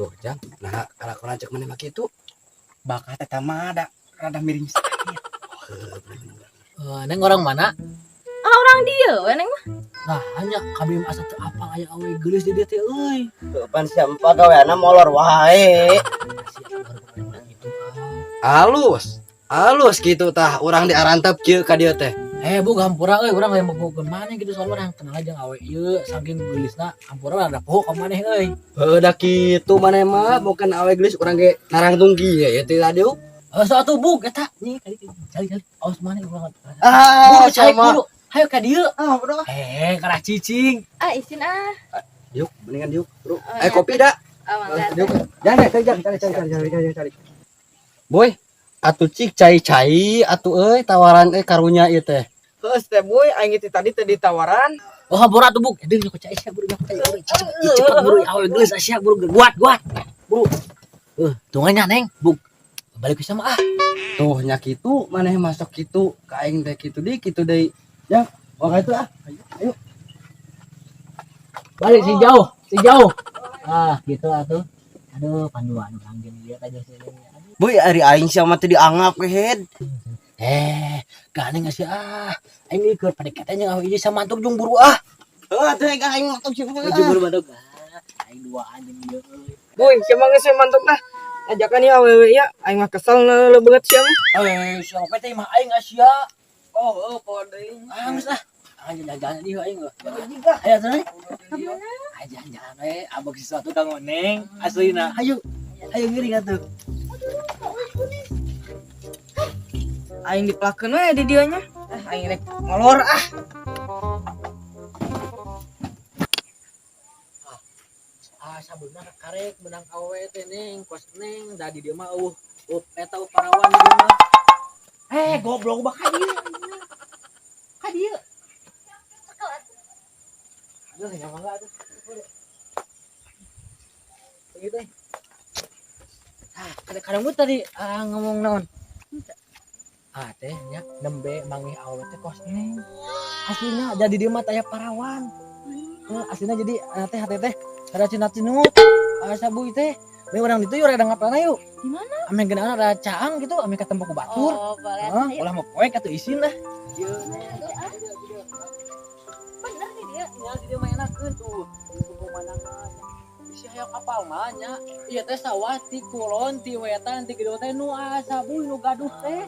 Tuh, Jang. Nah, kalakuan cek maneh mah kitu. Bakat eta mah ada rada miring sakit. Heuh, bener-bener. Eh, Neng orang mana? Ah, orang dieu we, Neng mah. Nah, hanya kami mah asa teu apal aya awe geulis di dieu teh euy. Pan siapa gaweana molor wae. Sia baru gitu ah. Halus. Halus gitu tah urang diarantep kieu ka dieu teh. Eh, Bu, hampura euy, urang hayang bogokeun maneh gitu soalnya urang kenal aja awe ieu saking geulisna hampura rada poho ka maneh euy. Heuh, da kitu maneh mah bukan awe geulis urang ge narangtung kieu ya teh tadi. Eh, so atuh Bug eta nih kali cari cari. Awas maneh urang. Ah, Buru cari sama. buru. Hayo ka dieu. Ah, bro. Eh, karah cicing. Ah, isin ah. Diuk, mendingan diuk, Bro. Oh, Eh, ya. kopi dah. Ah, mangga. Diuk. Jangan, cari, cari, cari, cari, cari, cari, cari. Boy, atuh cik cai-cai atuh euy tawaran euy karunya ieu teh. Heus teh Boy, aing teh tadi teh ditawaran. Oh, hampura atuh Bug. Deung ku cai sia buru ku cai buru. Cepet buru awe geulis sia buru guat guat. Buru. Eh, tunggu Neng, Bug. Balik ke sama ah. Tuh nya kitu maneh masuk kitu ka aing teh kitu deui kitu deui. Ya, oh itu ah. Ayo, ayo. Balik si jauh, si jauh. Ah, gitu atuh. Aduh, panduan urang jeung ieu aja sini. Aduh. Boy, ari aing sia mah teu dianggap we head. Eh, gandeng sih ah. Aing ieu keur PDKT jeung awe ieu sama mantuk jeung buru ah. Heuh, atuh aing mantuk sih. Jeung buru mantuk. Ah, aing duaan jeung ieu euy. Boy, sia mah geus we mantuk lah. Ajakan ya awewe ya, aing mah kesel lebeut sia mah. Eh, siapa teh mah aing asia. Oh, heuh poho deui. Ah, geus ah. Ah, jalan-jalan ieu aing. Ayo atuh. Ayo jalan-jalan we, abog sesuatu kanggo Neng. Aslina. Ayo. Ayo ngiring atuh. Aing dipelakeun we di dieu nya. Ah, aing rek molor ah. Ah, sabuna karek menang awe teh Neng, kos Neng, da di dieu mah eueuh. Eueuh eta eueuh parawan di dieu mah. Eh, goblok bakal dieu. Ka dieu. Aduh, ya mangga atuh. Begitu. Ah, kadang-kadang gue tadi ah, ngomong naon. Ah, teh nya nembe manggih awe teh kos Neng. Aslina jadi dia mah taya parawan. Heuh, aslina jadi ah, teh hate teh ada cinat-cinut. Ah, sabuy teh. Nih urang ditu yuk rada ngapalna yuk. Di mana? Ame geunana rada caang gitu, ame ketemu ku batur. Oh, boleh. Heeh, Ayo. ulah mau poek atuh isin lah. Bener nih dia. Ya, di dieu mah enakeun tuh. Pemandangan. Bisi hayang apal mah nya. Ieu teh sawah ti kulon, ti wetan, ti kitu teh nu sabuy nu gaduh teh.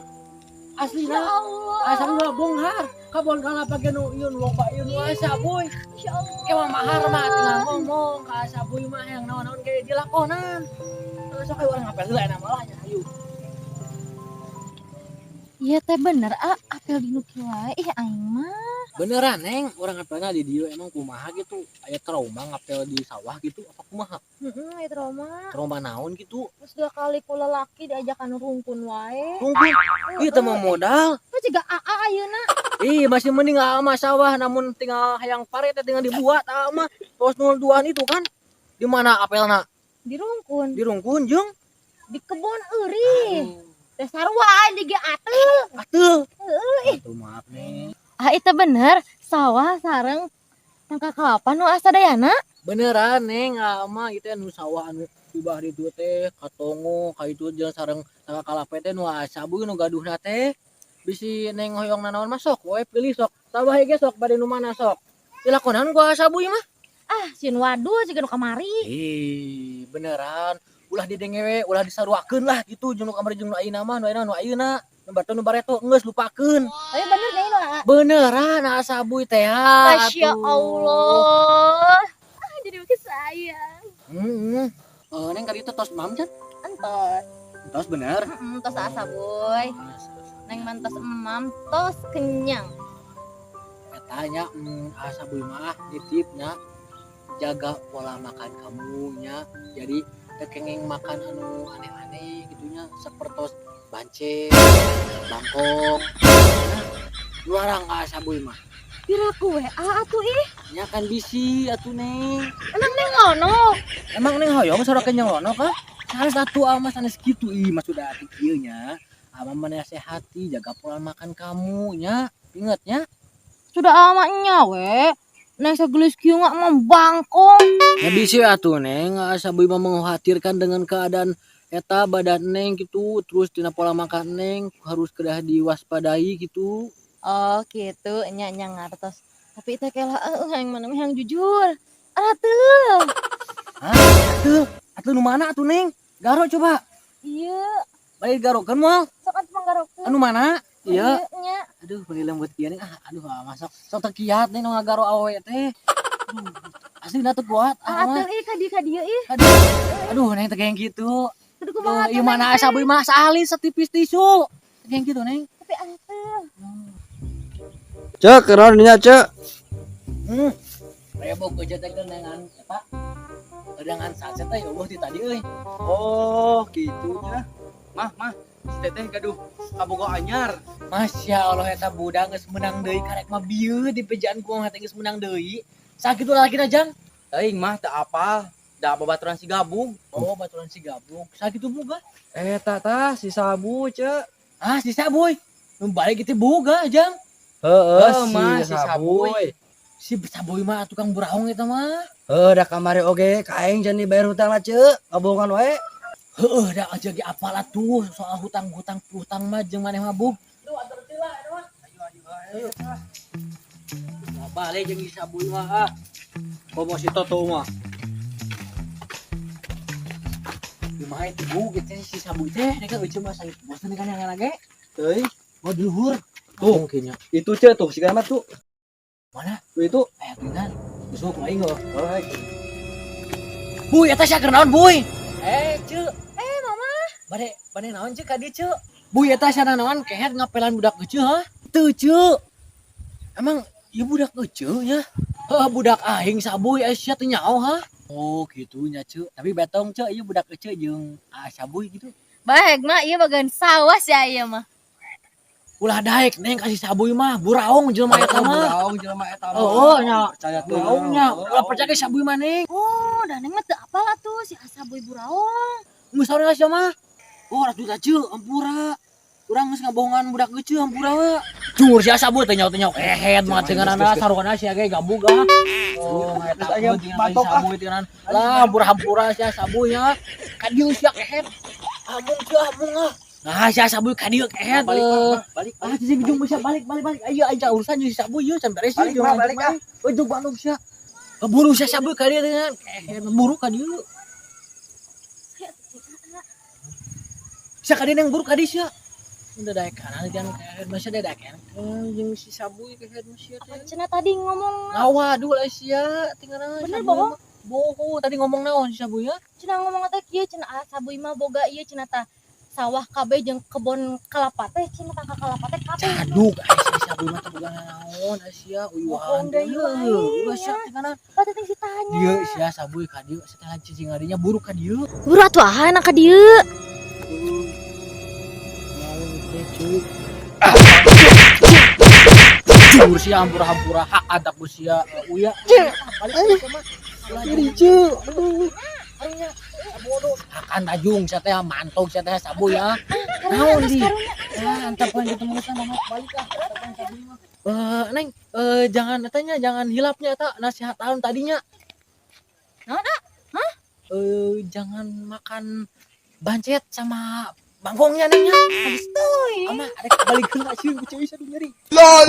Aslina Ya Allah. Asa mah bonghar. Kabon kalapa ge nu ieu nu loba ieu nu sabuy. Masya Allah. Ke mah mahar mah tinggal ngomong ka sabuy mah yang naon-naon ge dilakonan. Terus sok urang ngapel heula enak malah nya hayu. Iya teh bener ah, apel di nu kieu wae. Ih aing mah. Beneran Neng, urang ngapelna di dieu emang kumaha gitu. Aya trauma ngapel di sawah gitu apa kumaha? Heeh, aya trauma. Trauma naon gitu? Terus dua kali ku lelaki diajakan rungkun wae. Rungkun. Ieu teh mah modal. Terus juga AA ayeuna. Ih, masih mending aa mah sawah namun tinggal hayang pare teh tinggal dibuat aa mah. Tos 02 itu kan. Di mana apelna? Di rungkun. Di rungkun jeung Di kebon euring. Teh sarua di ge ateul. Ateul. Heeh. Atuh maaf nih. Ah itu bener, sawah sareng tangka kelapa nu asadayana. Beneran Neng, aa mah ieu teh nu sawah anu tibah ditu teh katongo ka itu jeung sareng tangka kalapa teh nu sabuy nu gaduhna teh. Bisi Neng hoyong nanaon mah sok we pilih sok. Sawah ge sok bade nu mana sok. Dilakonan ku sabuy mah. Ah, sieun wadul jiga nu kamari. Ih, beneran. Ulah didenge we, ulah disaruakeun lah gitu jeung nu kamari jeung nu ayeuna mah, nu ayeuna nu ayeuna. Nu batur nu bareto geus lupakeun. Tapi bener deh nu aa. Beneran aa sabuy teh. Masya Allah. Ah, jadi makin sayang. Heeh. Eh, Neng kali itu tos mam can? Entos. Tos bener. Heeh, tos asa boy. Neng mantos emam, tos kenyang. Eta nya asa sabuy mah nitipnya jaga pola makan kamu nya. Jadi teu kenging makan anu aneh-aneh gitunya sapertos bancet, bangkok. Luarang ka sabuy mah. Piraku we aa atuh ih. Nya kan bisi atuh Neng. Emang Neng lono. Emang Neng hoyong sora kenyang lono kah? Sanes atuh ama sanes kitu ih maksud ati kieu nya. Ama menasehati jaga pola makan kamu nya. Ingat nya. Sudah ama nya we. Neng sagelis kieu mah bangkong. Ya bisa atuh Neng, Sabuy mah mengkhawatirkan dengan keadaan eta badan Neng gitu, terus tina pola makan Neng harus kedah diwaspadai gitu. Oh gitu, nya nya ngartos. Tapi teh kela eueuh aing mah yang jujur. Atuh. Hah? Atuh, atuh nu mana atuh Neng? Garo coba. Iya. Balik garokeun moal. Sok atuh manggarokeun. Anu mana? Iya. Nya. Aduh, meuni lembut kieu nih. Ah, aduh, ah, masuk. Sok teu kiat nih nu ngagaro awewe teh. Aduh, asli teu kuat. Ah, Atuh ih ka dieu ka dieu ih. Aduh, aduh, Neng teh kayak gitu. Kudu kumaha Ieu mana Sabuy mah saali setipis tisu. Teh kayak gitu, Neng. Tapi atuh. Cek, kenaon nya, Cek? Rebo kerja teh dengan eta. Dengan saset teh ya Allah ti tadi euy. Oh, gitu nya. Mah, mah, si teteh gaduh kabogoh anyar. Masya Allah eta budak geus menang deui karek mah bieu di pejaan ku mah teh geus menang deui. Sakitu lalakina Jang. Teuing mah teu apal, da babaturan si gabung. Oh, baturan si gabung. Sakitu boga. Eta tah si Sabu, Cek. Ah, si Sabuy. Nu balik itu boga, Jang. Heeh, mah, si si Sabuy. Sabuy. Si Sabuy mah tukang buraung eta mah. Heuh, da kamari oge ka aing jangan dibayar hutang lah, Cek. Ngabohongan wae. Heeh, da aja ge apal atuh soal hutang-hutang hutang mah jeung maneh mah bug. Duh, antar heula eta mah. Ayo ayo ayo. Nah, balik jeung si Sabuy mah ah. Komo si Toto mah. Kumaha itu bug teh si Sabuy teh rek euceum mah sakit bosen kan yang ge. Teuing. Oh, di luhur. Tuh. Mungkinnya. Itu, Cek, tuh si mah tuh. Mana? Tuh itu. Eh, geuningan. Geus ku aing heuh. Oh, Buy, eta sia keur naon, Buy? Eh, Ceu. Eh, mama. Bade, bade naon Ceu ka dieu, Ceu? Buy, eta sia naon kehet ngapelan budak euceu, ha? Teu, Ceu. Emang ieu budak euceu nya? Heuh, budak aing Sabuy aya sia teu nyaho, ha? Oh, kitu nya, Ceu. Tapi betong, Ceu, ieu budak euceu jeung Sabuy gitu. Baik mah ieu bagian sawah sia ieu mah. Ulah daek Neng kasih Sabuy mah, buraung jelema eta mah. Buraung jelema eta mah. Oh, nya. Percaya tuh. Buraung nya. Ulah percaya ke Sabuy mah, Neng. Oh, da Neng mah teu apal atuh si Sabuy buraung. Geus saurang sia mah. Oh, ratu teh Ceu, ampura. Urang geus ngabohongan budak euceu hampura we. Cungur sia Sabuy teh nyaho-nyaho kehet mah teh ngaranna saruana sia ge gabug ah. Oh, eta Batok ah. Sabuy teh ngaran. Lah, hampura-hampura sia Sabuy nya. Ka dieu sia kehet. Amung sia amung ah. Nah, sia Sabuy ka dieu kehet. Balik, Eh. Mah, balik. Ah, cicing jeung bisa balik balik balik. Ayo aja urusan jeung si Sabuy ieu can beres Balik, ieu. Mah, balik, ah. Ujug Bandung sia. Buru sia Sabuy ka dieu teh kehet buru ka dieu. Sia ka dieu yang buru ka dieu sia. Udah daek kanan jangan kehet masih ada daek kanan. Jeung si Sabuy kehet masih teh. Cenah tadi ngomong Ngawa duh lah sia tinggal. Bener, bohong? Bohong tadi ngomong naon si Sabuy ya? Cenah ngomong teh kieu cenah ah, Sabuy mah boga ieu cenah tah sawah kabeh jeung kebon kelapa teh cenah tangka kelapa teh kabeh. Caduk ai si Sabuy mah teh boga naon sia uyuhan. Bohong deui aing, Ulah sia tinggal. Pati teh si tanya. Dieu sia Sabuy ka dieu setelah cicing adinya buru ka dieu. Buru atuh ah enak ka dieu. Naon teh cuy. Jujur sia hampura-hampura hak adab sia uya. Balik mah. Jadi cuy. Aduh. Aduh. Bodoh. Akan tajung sia teh mantog sia teh Sabuy ya. Naon di? Ah, antap poin ketemu sama mama balik ah. Antap Sabuy mah. Neng, jangan tanya, jangan hilapnya eta nasihat tahun tadinya. Naon, ah? Hah? Jangan makan bancet sama bangkongnya Neng nya. Habis tuh. Ama arek balikeun ka sieun ku ceuy sadu nyeri. LOL.